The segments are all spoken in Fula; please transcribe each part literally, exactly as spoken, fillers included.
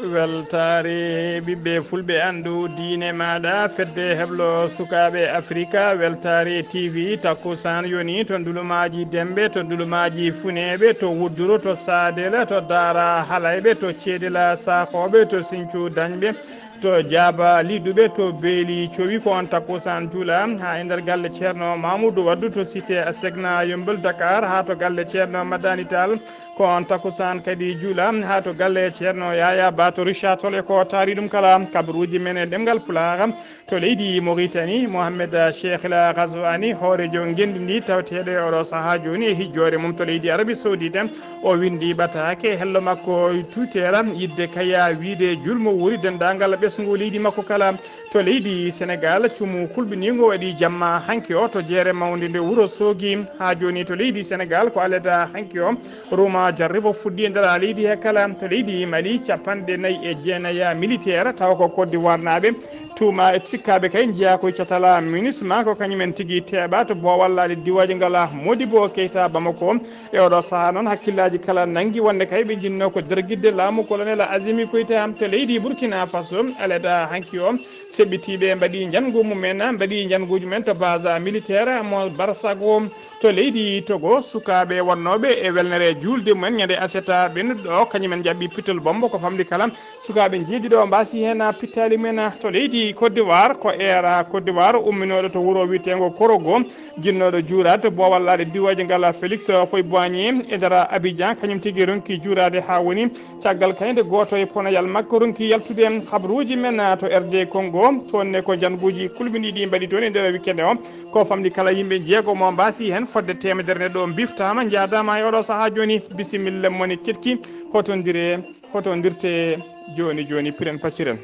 Weltaare ɓiɓɓe fulɓe, anndu diine maaɗa, fedde heblo sukaaɓe Afrika, Weltaare T V, takkusaan yoni to ndulumaaji Dembe, to ndulumaaji Funeeɓe, to Wudduru, to Saadela, to Daara Halayɓe, to Ceedela Saakooɓe, to Sincu Dañɓe, to Jaaba Liɗɗuɓe, to Beeli Cowi. Ko on takkusaan juula haa e nder galle Ceerno Mamudu Waddu to cité Asegna Yombol Dakar, haa to galle Ceerno Madani Tall. Ko on takkusaan kadi juula haa to galle Ceerno Yaya Ba to Richard Toll. E ko taari ɗum kala kabaruuji men e ɗemngal Pulaar. To leydi Mauritanie, Mohamed Cheikh El Ghazouani, hooreejo ngenndi ndi, taweteeɗo e oɗo sahaa jooni e hijjoore mum to leydi Arabie Saoudite, o winndi ɓataake hello makko Twitter, yidde kaya wiyde julmo wuuri denndaangal ɓesngu leydi makko kala. To leydi Senegaal, cumu kulɓiniingu waɗi jamma hanki o to jeere mawnde nde Wuro Soogi. Haa jooni to leydi Senegaal, ko alada hanki o, ruuma jarribo fuɗɗi e nder leydi he kala. To leydi Mali, capanɗe nayi e jeenaya militeer, tawa ko Côte d'Ivoire naaɓe, tuuma e sikkaaɓe kay njeyaa koye catal MINUSMA, ko kañum en tigi teeɓa to boowal laaɗe diwaaji ngal Modibo Keita Bamako. E oɗo sahaa noon, hakkillaaji kala nanngi wonde kay ɓe njinnoo ko dergidde laamu colonel Azimi Koita. To leydi Burkina Faso, alada hanki o, seɓɓitiiɓe mbaɗi njanngu mumen, mbaɗi njannguuji mumen to base militaire mo Barsago. To leydi Togo, sukaaɓe wonnooɓe e welnere juulde mumen ñande aset ɓennuɗo, kañum en njaɓɓi pitol bombo ko famɗi kala. Sukaaɓe njeeɗiɗo mbaasi heen pittaali mumen. To leydi Côte d'Ivoire, ko Air Côte d'Ivoire umminooɗo to wuro wiyeteengo Korogo, jinnooɗo juuraade to boowal laaɗe diwaaji ngal Félix Houphouët-Boigny e nder Abidjan, kañum tigi ronki juuraade haa woni caggal kay nde gooto e ponoyal makko ronki yaltude. Habaruuji men to R D Congo, toon ne ko njannguuji kulɓiniiɗi mbaɗi toon e nder weekend o. Ko famɗi kala yimɓe njeego mo mbaasi heen, fodde teemedere neɗɗo mbiftaama, njaadaama e oɗo sahaa jooni. Bisimilla moni keɗki, hotondire, hotondirte jooni jooni, piren pacciren.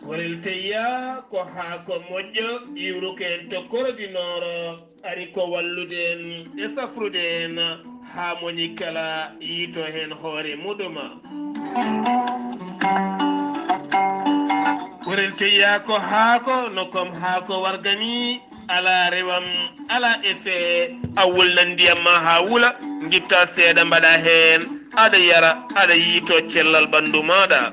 Gorel teyya ko haako moƴƴo iwruko en to Koro di Nooro, ari ko wallude en e safrude en haa moni kala yiito heen hoore muɗum. Gorel teyya ko haako no kom haako wargani, ala rewam, ala effet. A wulna ndiyam ma haa wula, ngitta seeɗa mbaɗa heen, aɗa yara, aɗa yiito cellal ɓanndu maaɗa.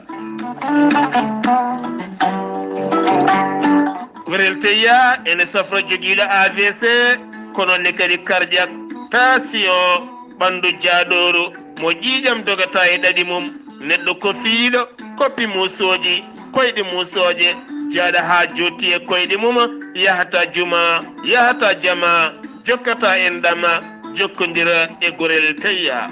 Gorel teyya ene safra jogiiɗo A V C, kono ne kadi cardiaque, tension, ɓanndu jaaɗooru, mo ƴiiƴam dogata e ɗaɗi mum, neɗɗo kofiiɗo, koppi muusooji, koyɗe muusooje, jaaɗa haa jotti e koyɗe mum, yahata juma, yahata jama, jokkata enɗam, jokkondira e gorel teyya.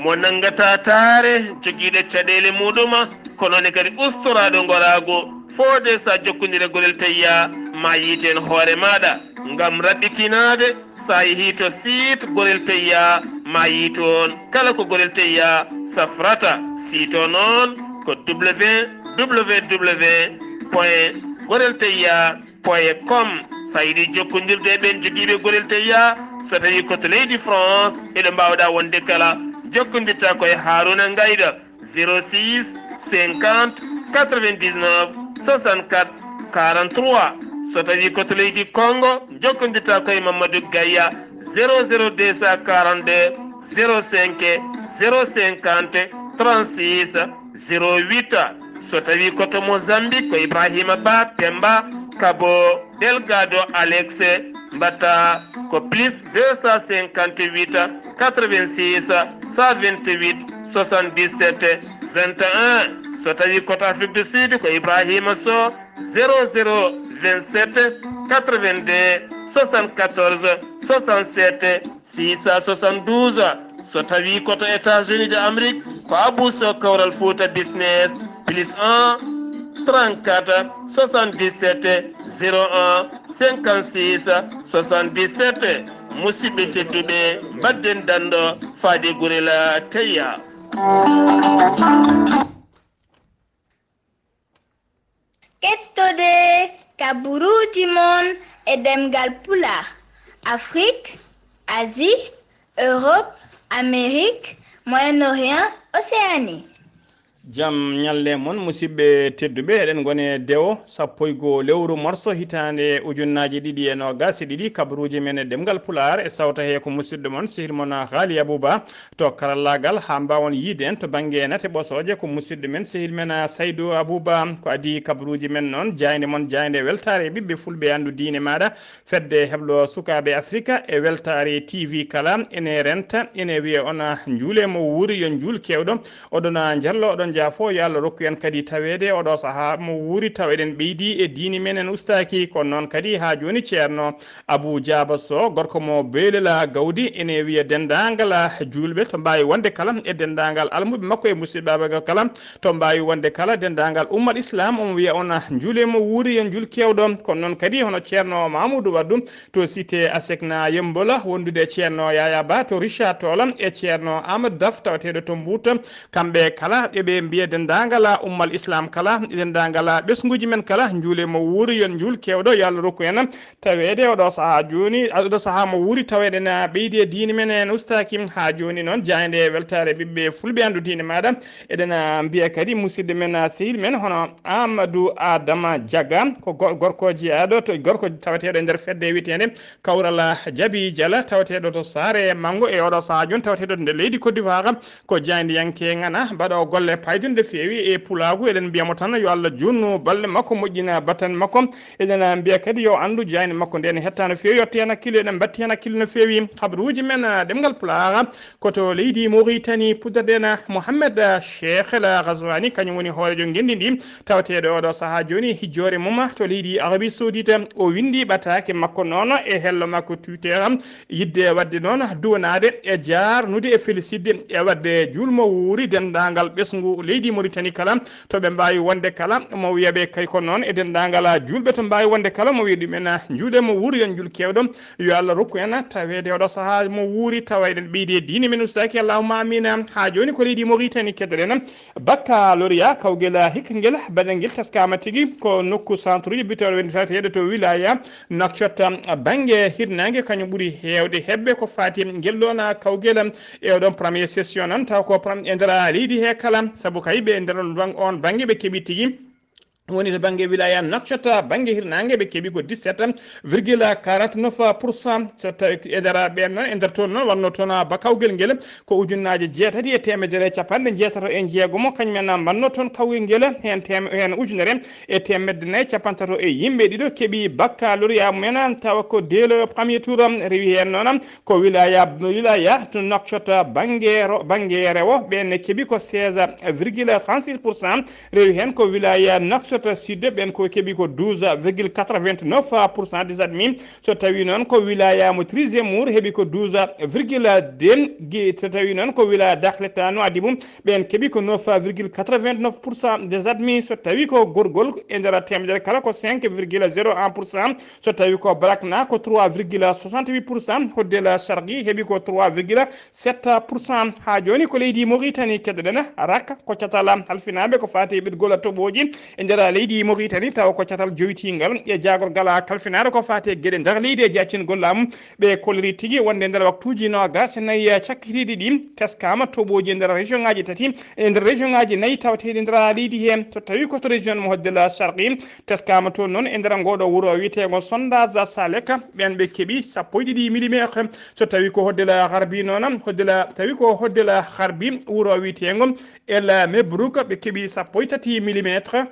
Mo nanngata taare, jogiiɗo caɗeele muɗum, kono ne kadi ustoraaɗo ngoraagu, foode sa jokkondira gorel teyya, ma yiiten hoore maaɗa. Ngam raɓɓitinaade, sa yehi to site Gorel Teyya, ma yi toon kala ko Gorel Teyya safrata. Site o noon ko www.gorelteyya.com. Sa yiɗi jokkondirde e ɓeen jogiiɓe Gorel Teyya, so tawi ko to leydi France, eɗo mbaawɗa wonde kala, jokkondirta ko e Haruna Ngayda, zéro six cinquante quatre-vingt-dix-neuf soixante-quatre quarante-trois. So tawi ko to leydi Congo, jokkondirta ko e Mamadou Gaya, zéro zéro deux cent quarante-deux zéro cinq zéro cinquante trente-six zéro huit. So tawi ko to Mozambique, ko Ibrahima Ba Pemba Kabo Delgado Alex, mbatta ko plus deux cent cinquante-huit quatre-vingt-six cent vingt-huit soixante-dix-sept vingt et un. So tawi ko to Afrique du Sud, ko Ibrahima Sow, zéro zéro vingt-sept quatre-vingt-deux soixante-quatorze soixante-sept six cent soixante-douze. So tawi ko to États-Unis de Amérique, ko Abou Sow Kawral Fouta Business, plus un trente-quatre soixante-dix-sept zéro un cinquante-six soixante-dix-sept. Musidɓe tedduɓe, mbadden danɗo faade gure la tayya. Kettode kaburuuji mon e ɗemngal Pulaar, Afrik, Asie, Europe, Amérique, Moyen-Orient, Océanie. Jam ñalle mon, musidɓe tedduɓe, eɗen ngoni e dewo sappo e goo lewru morso hitaande ujunnaaji ɗiɗi e noogaas e ɗiɗi, kabaruuji men e ɗemngal Pulaar, e sawta he ko musidɗo mon, sehil mon Haali Abuba, to karallaagal, haa mbaawon yiide en to bannge nate ɓosooje, ko musidɗo men, sehil men Saydu Abuba, ko adii kabaruuji men noon, jaaynde mon, jaaynde weltaare e ɓiɓɓe fulɓe e anndu diine maaɗa, fedde heblo sukaaɓe Afrika e weltaare T V kala, ene renta, ene wiya on, ah, njuule mo wuuri yo njuul keewɗo, oɗon, ah, njallo, oɗon njaafo, yo Allah rokku en kadi taweede oɗo sahaa mo wuuri, tawa eɗen ɓeydi e diini men en ustaaki, kono noon kadi haa jooni Ceerno Abuu Jaaba Soh, gorko mo Beelel Gawdi, ene wiya denndaangal, ah, juulɓe to mbaawi wonde kala e denndaangal almuɓe makko e musidɓe kala, to mbaawi wonde kala denndaangal ummal Islam, omo wiya on, ah, njuule mo wuuri yo njuul keewɗo, kono noon kadi hono Ceerno Mamoudou Waddu to cité Asecna Yembola, wondude e Ceerno Yaya Ba to Richard Toll e Ceerno Amadou Daf tawateeɗo to Mbuuta, kamɓe kala eɓe mbiya denndaangal ummal Islam kala, denndaangal ɓesnguuji men kala, njuule mo wuuri yo njuul keewɗo, yo Allah rokku en taweede oɗo sahaa jooni, oɗo sahaa mo wuuri tawa eɗen, ah, ɓeydi e diine men en ustaaki haa jooni noon, jaaynde weltaare ɓiɓɓe fulɓe anndu diine maaɗa, eɗen, ah, mbiya kadi musidɗo men, ah, sehil men hono Amadou Adama Diaga, ko go-, gorko jeyaaɗo to, gorko tawateeɗo e nder fedde wiyeteende Kawral Jabi Jala, tawateeɗo to Saare Manngo e oɗo sahaa jooni, tawateeɗo to nder leydi Côte d'Ivoire, ko jaayndiyanke ŋana, mbaɗoowo golle paydunɗe feewi e pulaagu. Eɗen mbiya mo tan yo Allah juutnu balɗe makko, moƴƴina battane makko. Eɗen mbiya kadi yo anndu jaaynde makko nde ene hetta no feewi, yotte heen hakkille, eɗen mbatti heen hakkille no feewi. Habaruuji men, ah, ɗemngal Pulaar, ko to leydi Mauritanie, puɗɗorɗen Mohamed, ah, Cheikh El Ghazouani, kañum woni hooreejo ngenndi ndi, tawateeɗo oɗo sahaa jooni, hijjoore mum to leydi Arabie Saoudite. O winndi ɓataake makko noon e hello makko Twitter, yiɗde waɗde noon duwanaade e jaarnude e felicitde e waɗde juul mo wuuri denndaangal ɓesngu leydi Mauritanie kala, to ɓe mbaawi wonde kala, mo wiya ɓe kay ko noon e denndaangal juulɓe to mbaawi wonde kala, mo wiya ɗum en, ah, njuule mo wuuri yo njuul keewɗo, yo Allah rokku en taweede oɗo sahaa mo wuuri tawa eɗen ɓeydi e diine men ustaaki, allahumma amiin. Haa jooni ko leydi Mauritanie keddoɗen, baccalauréat kawgel hikka ngel baɗangel taskaama tigi ko nokku centre uji bitewɗo woni taweteeɗo to wilaya Nouakchott bannge hirnaange, kañum ɓuri heewde heɓɓe ko faati ngel ɗoon kawgel e oɗon première session noon, taw ko prom-, e nder leydi he kala, sabu kay ɓe e nder on bang-, on bannge ɓe keɓi tigi. Woni to bannge wilaya Nouakchott, bannge hirnaange ɓe keɓi ko dix-sept virgule quarante-neuf pour cent. So tawi e nder ɓeen noon, e nder toon noon, wonno toon ba kawgel ngel ko ujunnaaje jeetati e teemedere e capanɗe jeetato e jeegom, kañum en mbanno toon kawgel ngel, heen teem-, heen ujunere e teemedde nayi capantato e yimɓe ɗiɗo keɓi baccalauréat mumen, tawa ko dès le premier tour rewi heen noon ko wilaya, wilaya to Nouakchott bannge ro-, bannge rewo, ɓeen ne keɓi ko seize virgule trente-six pour cent, rewi heen ko wilaya Nouakchott Sud, ɓeen ko keɓi ko douze virgule quatre-vingt-neuf pour cent des admis. So tawi noon ko wilaya mo Tri Zemmour heɓi ko douze virgule deux, gi-, so tawi noon ko wilaya Dakhlet no addi mum, ɓeen keɓi ko neuf virgule quatre-vingt-neuf pour cent des admis. So tawi ko gorgol e nder teemedere kala ko cinq virgule zéro un pour cent, so tawi ko Barakna ko trois virgule soixante-huit pour cent, Hoddel Sharqi heɓi ko trois virgule sept pour cent. Haa jooni ko leydi Mauritanie keddoɗen, Rak ko catal halfinaaɓe ko faati e ɓirgol toɓooji e nder leydi Mauritanie, tawa ko catal jowitiingal e jaagorgal kalfinaaɗo ko faati e geɗe nder leydi e jaccingol laamu. Ɓe kolliri tigi wonde nder waktuuji noogaas e nayi cakkitiiɗi ɗi teskaama toɓooji e nder région ŋaaji tati, e nder région ŋaaji nayi tawateeɗi nder leydi he. So tawi ko to région mo Hoddel Sharqi, teskaama toon noon e nder ngooɗo wuro wiyeteengo Sondage Saleka, ɓeen ɓe keɓi sappo e ɗiɗi millimétre. So tawi ko Hoddel Harbi noon, Hoddel, tawi ko Hoddel Harbi wuro wiyeteengo El Mebrouk, ɓe keɓi sappo e tati millimétre.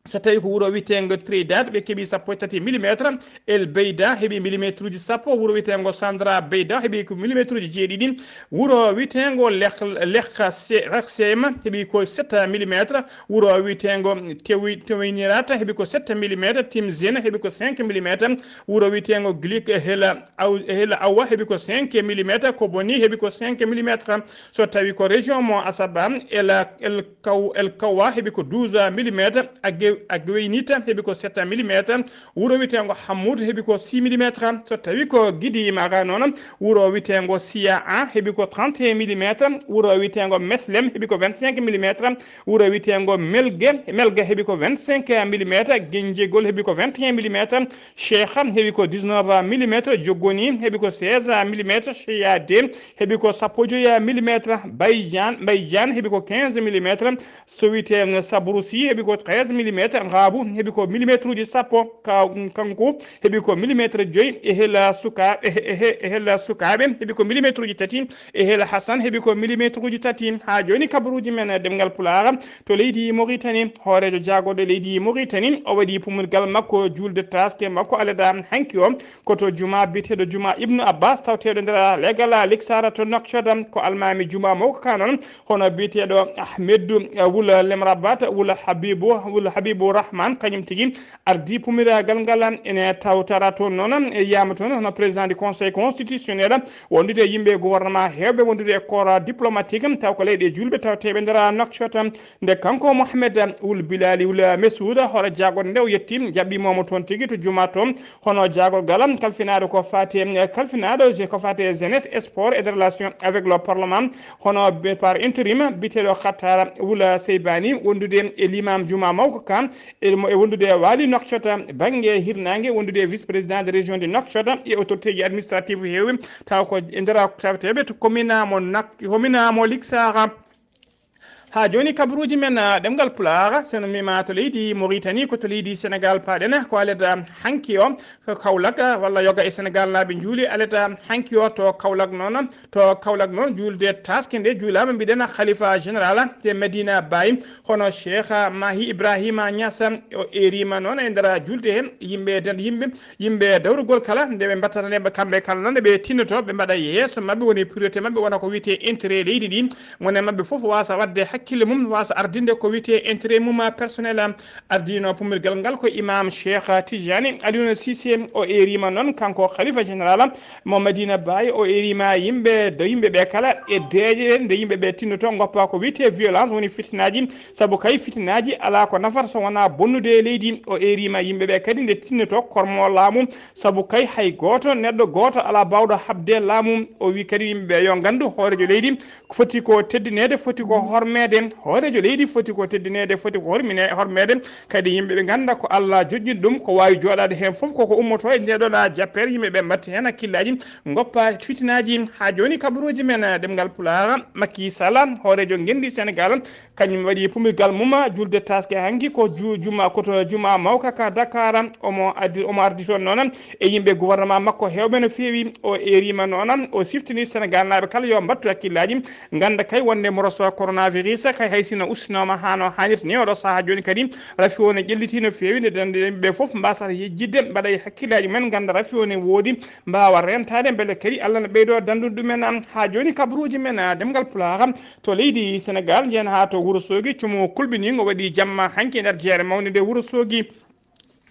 So tawi ko wuro wiyeteengo Tridad, ɓe keɓi sappo e tati millimétre. El Beyda heɓi millimétre uji sappo. Wuro wiyeteengo Sandra Beyda heɓi ko millimétre uji jeeɗiɗi. Wuro wiyeteengo Lek-, Lek-, Se-, Leksem heɓi ko sept millimétre. Wuro wiyeteengo Tewi-, Tewinirata heɓi ko sept millimétre. Timzin heɓi ko cinq millimétre. Wuro wiyeteengo Glik Hela Aw-, Hela Awa heɓi ko cinq millimétre. Koboni heɓi ko cinq millimétre. So tawi ko région mo Asaba, El, El Kaw-, El Kawa heɓi ko douze millimétre. Agge Agueynita heɓi ko sept millimétre. Wuro wiyeteengo Hammudu heɓi ko six millimétre. So tawi ko Gidi Maga noon, wuro wiyeteengo Siya un heɓi ko trente et un millimétre. Wuro wiyeteengo Meslem heɓi ko vingt-cinq millimétre. Wuro wiyeteengo Melge, Melge heɓi ko vingt-cinq millimétre. Genjegol heɓi ko vingt et un millimétre. Cheikha heɓi ko dix-neuf millimétre. Joggoni heɓi ko seize millimétre. Cheya deux heɓi ko sappo e joy millimétre. Bayjan, Bayjan heɓi ko quinze millimétre. So wiyetee Sabrusi heɓi ko treize millimétre. Ngaabu heɓi ko millimétre uji sappo. Ka-, kanko heɓi ko millimétre joy. E hela suka-, e he-, e he-, e hela sukaaɓe heɓi ko millimétre uji tati. E hela Hasan heɓi ko millimétre uji tati. Haa jooni kabaruuji men ɗemngal Pulaar to leydi Moritani. Hooreejo jaagorɗe leydi Moritani, o waɗi pummirgal makko juulde taaske makko alada hanki o, ko to juma biyeteeɗo juma Ibnu Abbas, tawteeɗo nder legal Liksara to Nouakchott. Ko almaami juma mawko ka noon, hono biyeteeɗo Ahmedu Wula Lemrabat, Wula Habibu, Wula Habibu Rahman, kañum tigi ardi pummirgal ngal. Ene tawtara toon noon, e yiyama toon hono président du conseil constitutionnel, wondude e yimɓe gouvernement heewɓe, wondude e corps diplomatique, taw ko leyɗe julɓe tawteeɓe nder Nouakchott. Nde kanko Mohamed Wul Bilali Wul Mesouda, hoore jaagorɗe nde, o yetti, jaɓɓimomo toon tigi to juma to, hono jaagorgal kalfinaaɗo ko fati, kalfinaaɗo je-, ko fati e jeunesse, sport et de relations avec le parlement, hono be-, par intérim, biyeteeɗo Khattara Wula Seybani, wondude e limam juma mawko ka, e mo-, e wondude e Waali Nouakchott, bannge hirnaange, wondude e vice-président de région de Nouakchott, e autorité ji administrative heewi, taw ko e nder tawteeɓe to commune mo Nak-, commune mo Liksara. Haa jooni kabaruuji men, ah, ɗemngal Pulaar, so no mbiima to leydi Moritani, ko to leydi Senegal paaɗen, ko alada hanki o, ko Kaolack, walla yoga e Senegal naaɓe njuuli alada hanki o to Kaolack noon. To Kaolack noon, juulde taaske nde juulaama, mbiɗen Khalifa général de Medina Baye, hono Cheikh Mahi Ibrahima Niass, o eeriima noon e nder juulde he, yimɓe den-, yimɓe, yimɓe dawrugol kala, nde ɓe mbattata nde, ɓe kamɓe kala noon, ɓe tinnoto, ɓe mbaɗa yeeso maɓɓe, woni priorité maɓɓe, wona ko wiyetee intérêt leydi ndi, mone maɓɓe fof waasa waɗde hakkille mum, waasa ardinde ko wiyetee intérêt mum personnel. Ardino pummirgal ngal ko Imam Cheikh Tijani Alioune Cissé, o eeriima noon kanko Khalifa général mo Medina Baye, o eeriima yimɓe, do yimɓe ɓe kala e deeƴe ɗe, nde yimɓe ɓe tinnoto, ngoppa ko wiyetee violence, woni fitinaaji, sabu kay fitinaaji alaa ko nafata so wonaa bonnude e leydi. O eeriima yimɓe ɓe kadi nde tinnoto kormo laamu, sabu kay hay gooto, neɗɗo gooto alaa baawɗo haɓde laamu. O wii kadi yimɓe ɓe yo nganndu hooreejo leydi foti ko teddineede, foti ko hormeede. Hooreejo leydi foti ko teddineede, foti ko hormine-, hormeede. Kadi yimɓe ɓe ngannda ko Allah joƴƴini ɗum, ko waawi jooɗaade heen fof koko ummotoo e ndee ɗoo ɗaa jappeere, yimɓe ɓe mbaɗti heen hakkillaaji, ngoppa fitinaaji. Haa jooni kabaruuji men, eh, ɗemngal Pulaar, Macky Sall, hooreejo ngenndi Senegal, kañum waɗi pummirgal mum juulde taaske hanki ko ju-, juma, ko to juma mawka ka Dakar. Omo addi, omo ardi toon noon e yimɓe gouvernement makko heewɓe no feewi. O eeriima noon, o siftini Senegal naaɓe kala yo mbattu hakkillaaji, ngannda kay wonde moroso coronavirus kay hay sinno ustinooma haa no haanirta ni, oɗo sahaa jooni kadi rafi o ne ƴelliti no feewi, nde dande yimɓe fof mbasata yejjitde, mbaɗa e hakkillaaji men, ngannda rafi o ne woodi, mbaawa reentaade, mbele kadi Allah ne ɓeydoo danndude ɗumen. Haa jooni kabaruuji men, ah, ɗemngal Pulaar to leydi Senegal, njehen haa to Wuro Soogi, cumu kulɓiniingo waɗi jamma hanki e nder jeere mawnde nde Wuro Soogi.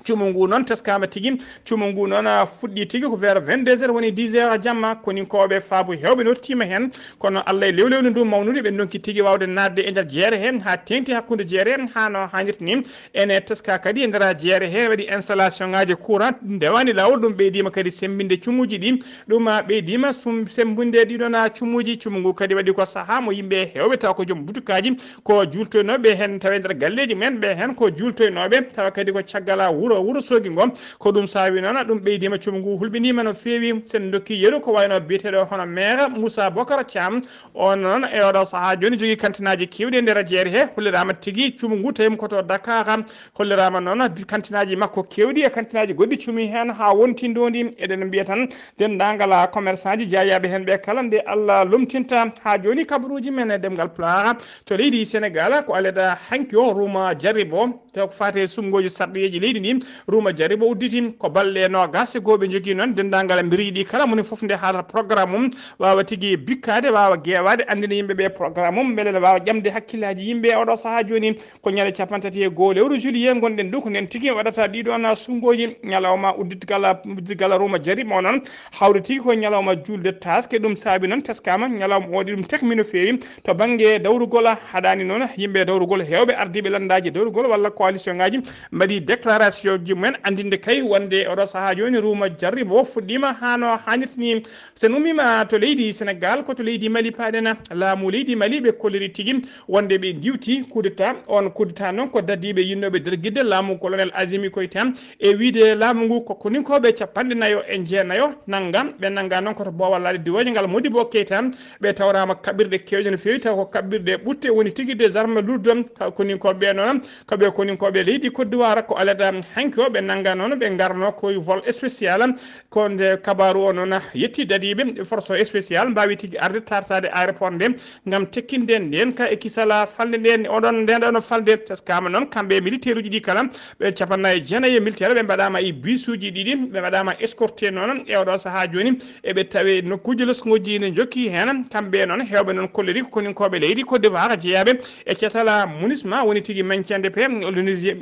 Cumu ngu noon teskaama tigi. Cumu ngu noon, ah, fuɗɗi tigi ko vers vingt-deux heures, woni dix heures jamma. Koninkooɓe faabu heewɓe nottiima heen, kono Allah e lewlewlu ndu mawnude, ɓe ndonki tigi waawde naatde e nder jeere heen, haa teeŋti hakkunde jeere heen, haa no haanirta ni. Ene teska kadi e nder jeere heen waɗi installation ngaaji courant, ndewaani laawol, ɗum ɓeydiima kadi semmbinde cumuuji ɗi. Ɗum, ah, ɓeydiima sum-, semmbinde ɗiɗon, ah, cumuuji. Cumu ngu kadi waɗi ko sahaa mo yimɓe heewɓe, taw ko joom butukaaji, ko juultoynooɓe heen, tawa e nder galleeji mumen ɓe heen ko juultoynooɓe, tawa kadi ko caggal wuro, Wuro Soogi ngo. Ko ɗum saabi noon, ɗum ɓeydiima, cumu ngu hulɓiniima no feewi. Sen ndokki yeru ko wayno biyeteeɗo hono maire Moussa Bocar Thiam, on noon e oɗo sahaa jooni jogii kantinaaji keewɗi e nder jeere he, holliraama tigi cumu ngu tawi ko to Dakar. Holliraama noon kantinaaji makko keewɗi e kantinaaji goɗɗi cumi heen haa wonti ndoondi. Eɗen mbiya tan denndaangal commerçant ji, jeeyaaɓe heen ɓe kala, nde Allah lomtinta. Haa jooni kabaruuji men e ɗemngal Pulaar to leydi Senegal, ko alada hanki o, Ruma Jarribo, taw ko faati e suɓngooji sarɗiyeeji leydi ndi. Ruuma Jaribo udditi ko balɗe noogaas e goo ɓe njogii noon denndaangal mbiriiji ɗi kala, moni fof nde haalata programme mum, waawa tigi bikkaade, waawa geewaade, anndina yimɓe ɓe programme mum, mbele ne waawa ƴamde hakkillaaji yimɓe. Oɗo sahaa jooni ko ñande cappanɗe tati e goo lewru juillet ngonɗen ɗo, ko ndeen tigi waɗata ɗii ɗoon sunngooji. Ñalawma udditgal, udditgal Ruuma Jaribo noon hawri tigi ko ñalawma juulde taaske. Ɗum saabi noon teskaama ñalawma o ɗi ɗum tekmi no feewi to bannge dawrugol. Haɗaani noon yimɓe dawrugol, heewɓe ardiiɓe lanndaaji dawrugol walla coalition ngaaji mbaɗi déclaration ji mumen anndinde kay wonde oɗo sahaa jooni Ruuma Jaribo fuɗɗiima haa no haanirta ni. So en ummiima to leydi Senegaal, ko to leydi Mali paaɗen. Laamu leydi Mali ɓe kolliri tigi wonde ɓe ndiwti coup d'État. On coup d'État noon ko dadiiɓe yinnooɓe dergidde laamu colonel Azimi Koyta e wiyde laamu ngu ko koninkooɓe cappanɗe nayo e jeenayo nannga. Ɓe nannga noon ko to boowal laaɗe diwooje ngal Modibo Keita. Ɓe tawraama kaɓirɗe keewɗe no feewi, taw ko kaɓirɗe ɓutte woni tigi, des armes lourdes. Ka-, koninkooɓe ɓe noon, ko ɓe koninkooɓe leydi Côte d'Ivoire. Ko alada hanki o ɓe nannga noon, ɓe ngarno ko e vol spécial. Ko nde kabaaru o noon yetti dadiiɓe force spécial mbaawi tigi arde tartaade aéroport nde ngam tekkinde ndeen ka e kisala falde nde. Oɗon, nden ɗono falde teskaama noon kamɓe e militaire uji ɗi kala, ɓe cappannayi e jeenayi e militaire ɓe mbaɗaama e bisuuji ɗiɗi, ɓe mbaɗaama escorté noon e oɗo sahaa jooni. Eɓe tawe nokkuuji loskuuji ne njokki heen. Kamɓe noon heewɓe noon kolliri ko koninkooɓe leydi Côte d'Ivoire jeyaaɓe e catala MINUSMA, woni tigi maintien de paix, l'ONUSMA,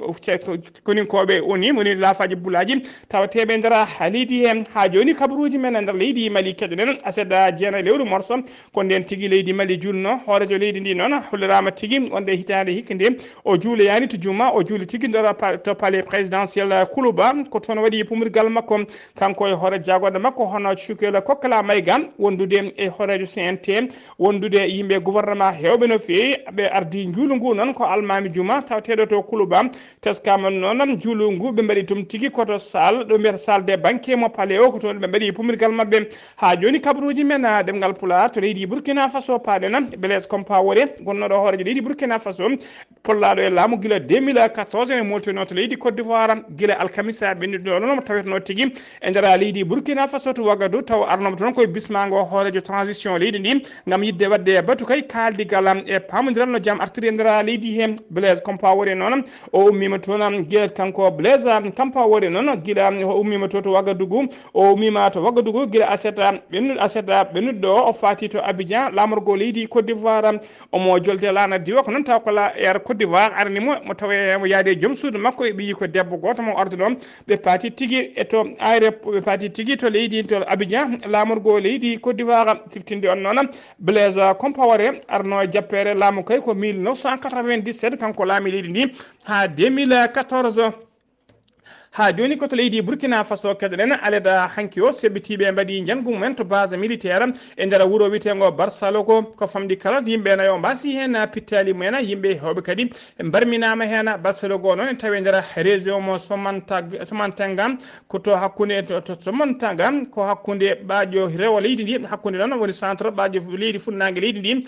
koninkooɓe ONU, woni laafaaji bulaaji tawateeɓe e nder leydi he. Haa jooni kabaruuji men e nder leydi Mali keɗoɗen, aset jeenayi lewru morso, ko ndeen tigi leydi Mali julno. Hooreejo leydi ndi noon holliraama tigi wonde hitaande hikka nde o juuloyaani to juma, o juuli tigi nder pa-, to palais présidentiel Kuluba. Ko toon waɗi pumirgal makko, kanko e hoore jaagorɗe makko, hono Cukel Kokkala Mayga, wondude e hooreejo C N T, wondude e yimɓe gouvernement heewɓe no feewi. Ɓe ardi njuulu ngu noon ko almaami juma tawateeɗo to Kuluba. Teskaama noon njuulu ngu ɓe mbaɗi tum tigi ko to salle, ɗo mbiyata salle des banquets mo palais o, ko toon ɓe mbaɗi pumirgal maɓɓe. Haa jooni kabaruuji men, ah, ɗemngal Pulaar to leydi Burkina Faso paaɗen, Blaise Compaoré, gonnooɗo hooreejo leydi Burkina Faso, pollaaɗo e laamu gila deux mille quatorze, ene mooltinoo to leydi Côte d'Ivoire. Gila alkamisa ɓennuɗo noon mo tawetnoo tigi e nder leydi Burkina Faso to Ouagadougou, taw arnoomo toon koye bismaango hooreejo transition leydi ndi, ngam yiɗde waɗde batu kay kaaldigal e paamondiral no jam artiri e nder leydi he. Blaise Compaoré noon, o ummiima toon gila kanko Blaise Compaoré noon, gila o ummiima to, to Ouagadougou, o ummiima to Ouagadougou gila aset ɓennu-, aset ɓennuɗo o, o faati to Abidjan, laamorgo leydi Côte d'Ivoire. Omo jolde laana diwa ko noon taw ko la Air Côte d'Ivoire arani mo, mo tawe mo yaade joom suudu makko e ɓiyi ko debbo gooto mo arduno. Ɓe paati tigi e to aéroport, ɓe paati tigi to leydi to Abidjan, laamorgo leydi Côte d'Ivoire siftinde on noon Blaise Compaoré arno e jappeere laamu kay ko mille neuf cent quatre-vingt-dix-sept, kanko laami leydi ndi haa deux mille quatorze. Haa jooni ko to leydi Burkina Faso keɗoɗen alada hanki o, seɓɓitiiɓe mbaɗi njanngu mumen to base militaire e nder wuro wiyeteengo Barsalogho. Ko famɗi kala yimɓe nayo mbaasi heen pittaali mumen, yimɓe heewɓe kadi mbarminaama heen. Barsalogho noon ene tawi e nder région mo Somantag-, Somantenga, ko to hakkunde, to, to Somantenga, ko hakkunde ɓaaƴo rewo leydi ndi, hakkunde noon woni centre ɓaaƴo leydi funnaange leydi ndi,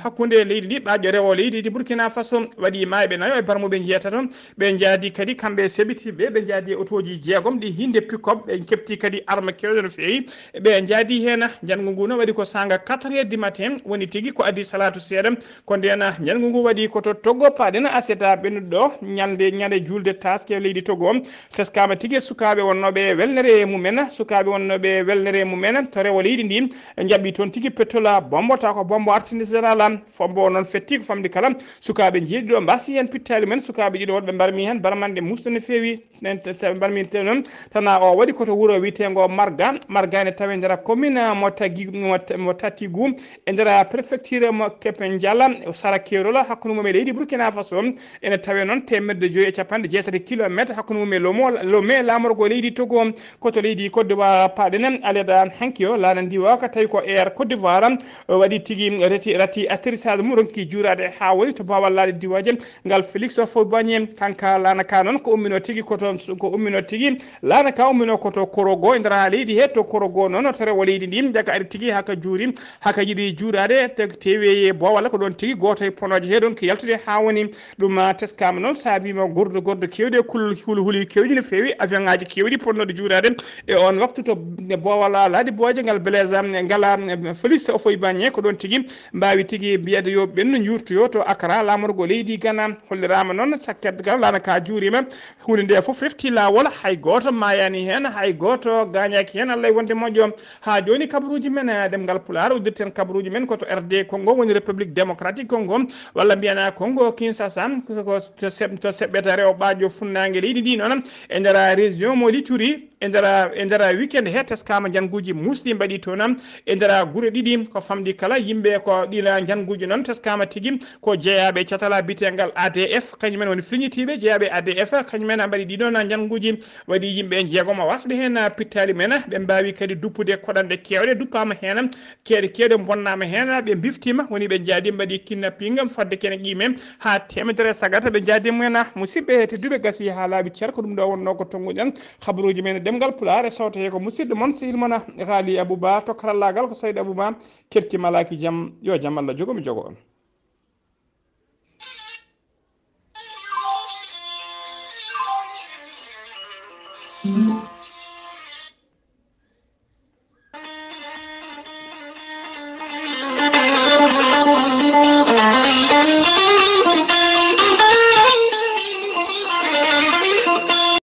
hakkunde leydi ndi ɓaaƴo rewo leydi ndi Burkina Faso. Waɗi maayɓe nayo e barmuɓe njeetato. Ɓe njaadi kadi kamɓe e seɓitiiɓe, ɓe njaadi e otooji jeegom ɗi hinde pick-up, ɓe keɓti kadi arme keewɗe no feewi. Ɓe njaadi heen, njanngu ngu no waɗi ko saanga quatre heures du matin, woni tigi ko adii salaatu seeɗa. Ko ndeen njanngu ngu waɗi ko to Togo paaɗen aset ɓennuɗo, ñalnde, ñande juulde taaske leydi Togo. Teskaama tigi e sukaaɓe wonnooɓe e welnere mumen, sukaaɓe wonnooɓe e welnere mumen to rewo leydi ndi, njaɓɓi toon tigi pétrole, bombo, taw ko bombo artisanal. Bombo o noon fetti ko famɗi kala. Sukaaɓe njeeɗiɗo mbaasi heen pittaali mumen, sukaaɓe ɗiɗo woɗɓe mbarmi heen barmande muusɗo no feewi. Nen te-, te-, mbarmi te noon, tana o waɗi ko to wuro wiyeteengo Marga. Marga ene tawe nder commune mo Tagi-, mo Ta-, mo Tatigu, e nder préfecture mo Kepenjala, sara keerol hakkunde mum e leydi Burkina Faso. Ene tawe noon teemedde joyi e capanɗe jeetati kilometre hakkunde mum e Lomo-, Lomé, laamorgo leydi Togo. Ko to leydi Côte d'Ivoire paaɗen alada hanki o, laana ndiwa ka tawi ko Air Côte d'Ivoire, o waɗi tigi reti, rati atterrissage mum, ronki juuraade haa woni to boowal laaɗe diwooje ngal Félix Houphouët-Boigny. Kanka laana ka noon ko ummino tigi ko toon, ko ummino tigi laana ka ummino ko to Korogo e nder leydi he. To Korogo noon to rewo leydi ndi, jaka ari tigi haka juuri, haka yiɗi juuraade te-, teweeye boowal ko ɗoon tigi gooto e ponooje he ɗoon ko yaltude haa woni ɗum, ah, teskaama noon saabiima gordo gordo keewɗi e kul-, huli huli keewɗi no feewi, avion ŋaaji keewɗi potnooɗi juuraade e on waktu to boowal laaɗe booje ngal Blaise, ah, ngala, ah, Félix Houphouët-Boigny ko ɗoon tigi mbaawi tigi mbiyeede yo ɓennu njuurtoyo to Accra, laamorgo leydi Ghana. Holliraama noon sakket ngal laana ka juuriima. Huunde nde fof refti Laawol, hay gooto maayaani heen, hay gooto gaañaaki heen, Allah e wonde moƴƴo. Haa jooni, kabaruuji men, eh, ɗemngal Pulaar, uddirten kabaruuji men ko to R D Congo, woni République Démocratique Congo, walla mbiyanaa Congo Kinshasa, ko, ko to seɓ-, to seɓɓeta rewo ɓaajo funnaange leydi ndi noon, e nder région mo Lituri, e nder, e nder weekend he, teskaama njannguuji muusɗi mbaɗi toon, e nder gure ɗiɗi, ko famɗi kala yimɓe ko ɗiin njannguuji noon, teskaama tigi ko jeyaaɓe e catal biyeteengal A D F, kañum en woni filñitiiɓe jeyaaɓe A D F, kañum en mbaɗi ɗii ɗoon njannguuji, waɗi yimɓe jeegom wasɓe heen pittaali men, ɓe mbaawi kadi duppude koɗanɗe keewɗe, duppaama heen, keeri keewɗe bonnaama heen, ɓe mbiftiima, woni ɓe njaadi mbaɗi kidnapping, fodde kene ƴiime haa teemedere sagata, ɓe njaadi mumen. Musidɓe tedduɓe, gasi haa laaɓi cer, ko ɗum ɗo wonnoo ko tonnguɗen kabaruuji men ɗemngal Pulaar, e sawto he ko musidɗo mon, sehil mon, Ghali Abouba, to karallaagal ko Sayd Abouba, kerti malaaki jam, yo jam Allah jogo mi jogo on.